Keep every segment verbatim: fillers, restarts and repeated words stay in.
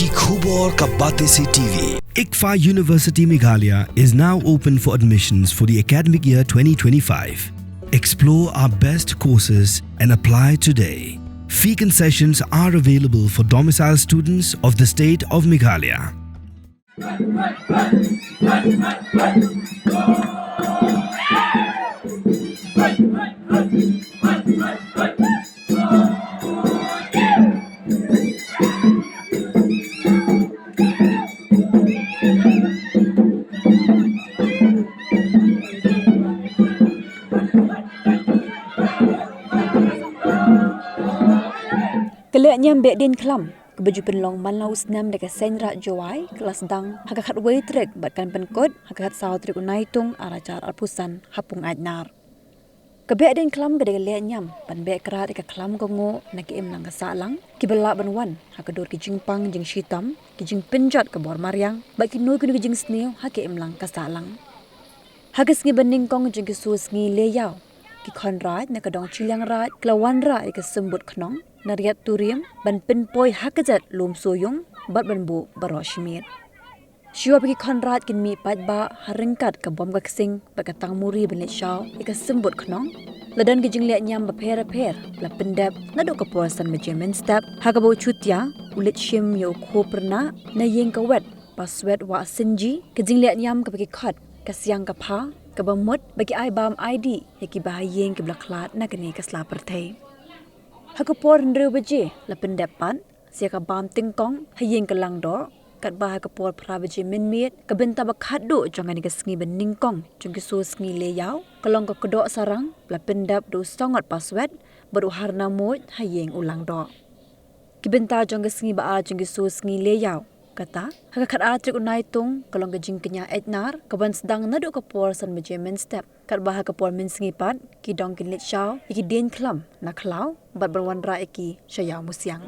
Khubor ka Batesi T V. ICFAI University Meghalaya is now open for admissions for the academic year twenty twenty-five. Explore our best courses and apply today. Fee concessions are available for domicile students of the state of Meghalaya. Ka lehniam Behdieñkhlam, kaba ju pynlong man la u snem da ka Seiñ Raij Jowai, ka la sdang ha ka khatwei tarik bad kan pynkut ha ka khatsaw tarik u Naitung arhajar arphew san ha Pung Aitnar. Ka Behdieñkhlam ka dei ka lehniam ban beh krad ïa ka khlam ka nguh na ka imlang ka sahlang, kiba lah ban wan ha ka dur ki jingpang jingshitom, ki jingpynjot ka bor mariang bad kino kino ki jingsniew ha ka imlang ka sahlang. Ha ka sngi banyngkong jong ki sosngi lehïaw, ki khon raij na ka dong shiliang raij ki la wanrah ïa ka symbud khnong na riat turim ban pynpoi ha ka jet lum soyung bad ban buh baroh shi miet. Shuwa ba ki khon raij kin mih paidbah ha ryngkat ka bom ka ksing bad ka tangmuri ban leit shaw ïa ka symbud khnong, la don ki jinglehniam bapher bapher ba la pyndep naduh ka por san baje mynstep, ha kaba u Chutia u leit shim ïa u khup rnah na ïing ka wet Paswet Wahsynji, ka jinglehniam kaba ki khot ka siang ka pha, kaba mut ba ki ai bam ai dih ïa kiba ha ïing kiba la khlad na kane ka sla pyrthei. Ha ka por hynriew baje la pyndep pat sa ïa ka bam tyngkong ha ïing ka Langdoh, katba ha ka por phra baje mynmiet ka bynta ba khatduh jong kane ka sngi banyngkong jong ki sosngi lehïaw ka long ka kdoh sarang ba la pyndep da u Songot Paswet bad u Harna Muid ha ïing u Langdoh. Ki bynta jong ka sngi ba ar jong ki sosngi lehïaw, kata ha ka khatar tarik u Naitung, ka long ka jingkñia Aitnar kaban sdang naduh ka por san baje mynstep, katba ha ka por mynsngi pat ki dong kin leit shaw ïa ki dieñkhlam na khlaw bad ban wanrah ïa ki sha Ïawmusiang.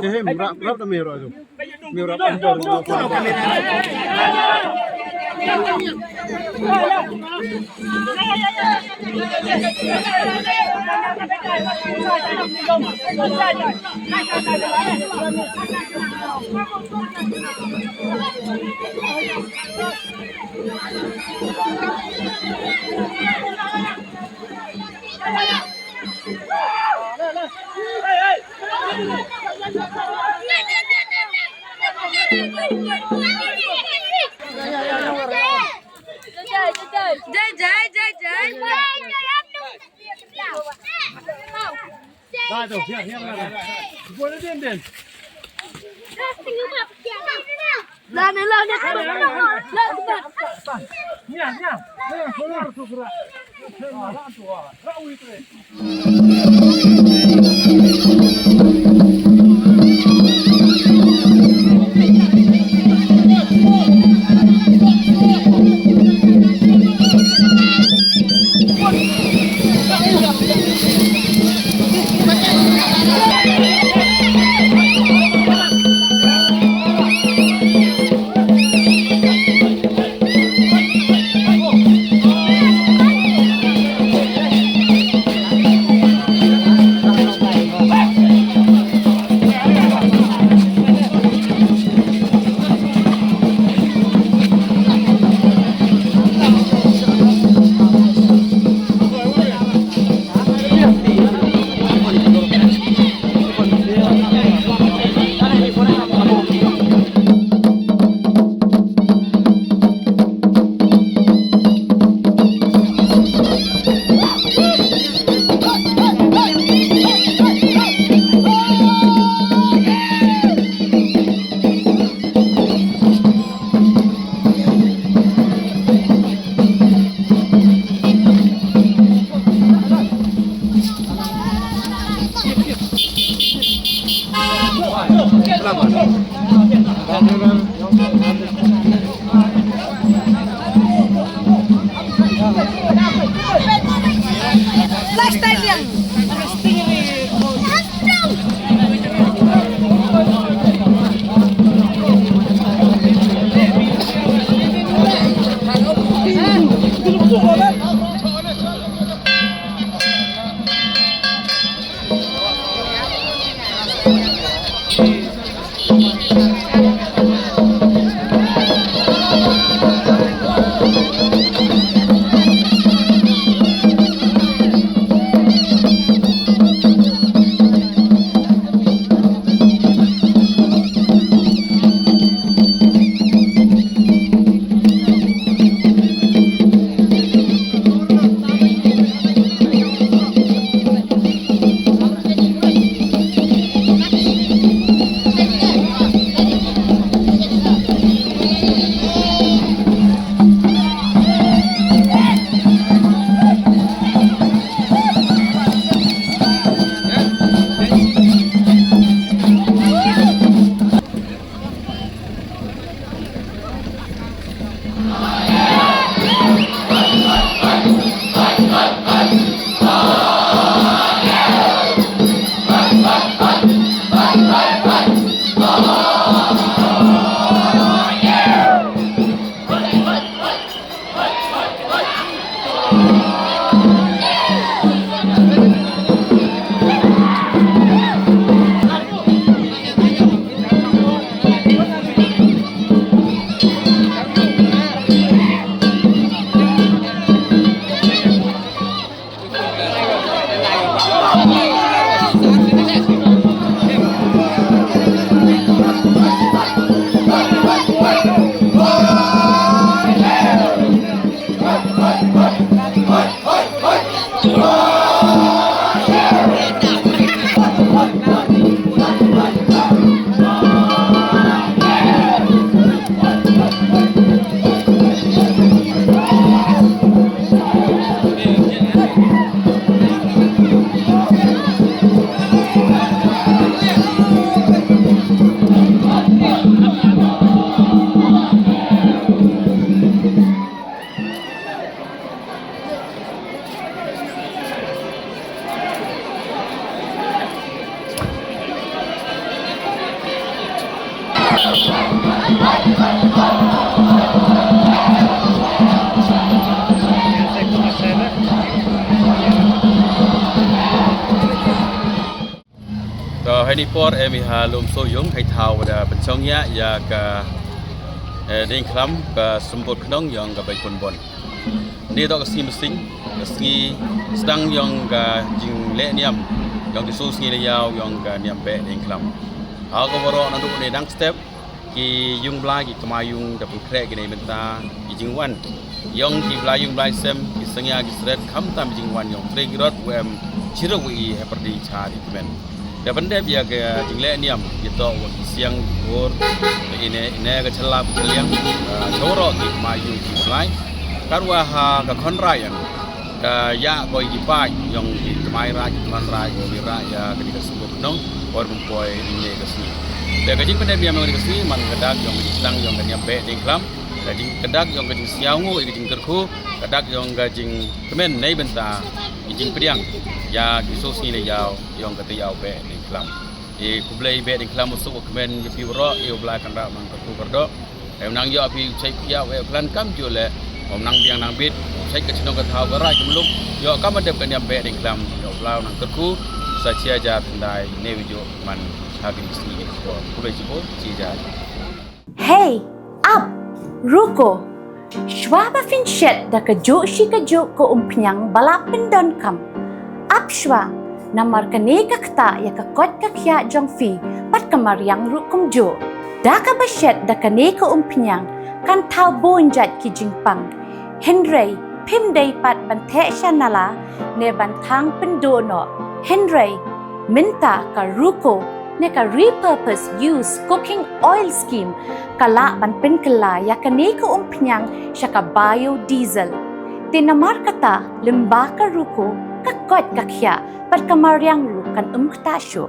Ehem, rap, rap da me rap tu. Me rap. Lifestyle yang. To, ha kane ka por em i ha Lumsohjung, ha i thaw ba da pynshong ïa, ïa ka, eh, dieng khlam ka Symbud Khnong ïong ka Baipunbon. Kane toh ka sngi Mynsiem, ka sngi sdang ïong ka jingleh niam, ïong ki sngi leh ïaw, ïong ka niam beh dieng khlam. Ha kaba waroh naduh ne dang step, ki ïung blai, ki kmai ïung da pynkhreh kine mynta ki jingwan ïong ki blai ïung blai sem, ki sngewbha ki sret, khamtam ki jingwan ïong ki trei ki rot, wa em chirup wa i hapyrdi cha di kmen. Da pyndep ïa ka jingleh niam, ïa toh wa ki siang ki bor, ine, ine ka chalap ka liang, eh, cha waroh ki kmai ïung ki blai. Katwa ha ka khon rai ïa ka ïa ko i ki paid ïong ki kmai rai ki kmai rai ko i rai ïa kane ka Symbud Khnong por pynpoi ine ka sngi. Te ka jingpyndep ïa ïong kane ka sngi man ka dak ïong ka jingsdang ïong ka niam beh dieng khlam. Ka jing ka dak ïong ka jingsngewnguh ïa ka jingkyrkhu, ka dak ïong ka jingkmen nei bynta ka jingpdiang ïa ki sngi leh ïaw ïong ka taïaw beh dieng khlam. I khublei beh dieng khlam u suk u kmen ïa phi waroh, i u Blai kan rak man ka kyrkhu kyrdoh. Em nang ïoh phi u chait ïa u plan kam ju leh. Om nang biang nang bit, u chait ka chnong ka thaw ka rai ka muluk. Ïoh kam dep ka niam beh dieng khlam, ïoh blau nang kyrkhu. Sa chi hajar thyndai ne wi ju man ha ki sngi ki por. Khublei chibun, chi hajar. Hey, ap, ruko. Shwa ba phin shet da kajuh shi kajuh ka umphniang ba la pyndonkam, ap shwa, namar kane ka ktah ïa ka koit ka khiah jong phi bad ka mariang ruh kumjuh. Da kaba shet da kane ka umphniang kan thaw bun jait ki jingpang. Hynrei phim dei pat ban theh sha nala ne ban thang pynduh noh. Hynrei mynta ka ruko ne ka repurpose use cooking oil scheme ka lah ban pynkylla ïa kane ka umphniang sha ka biodiesel. Te namar kata lyngba ka ruko ka koit ka khiah bad ka mariang ruh kan ym ktah shuh.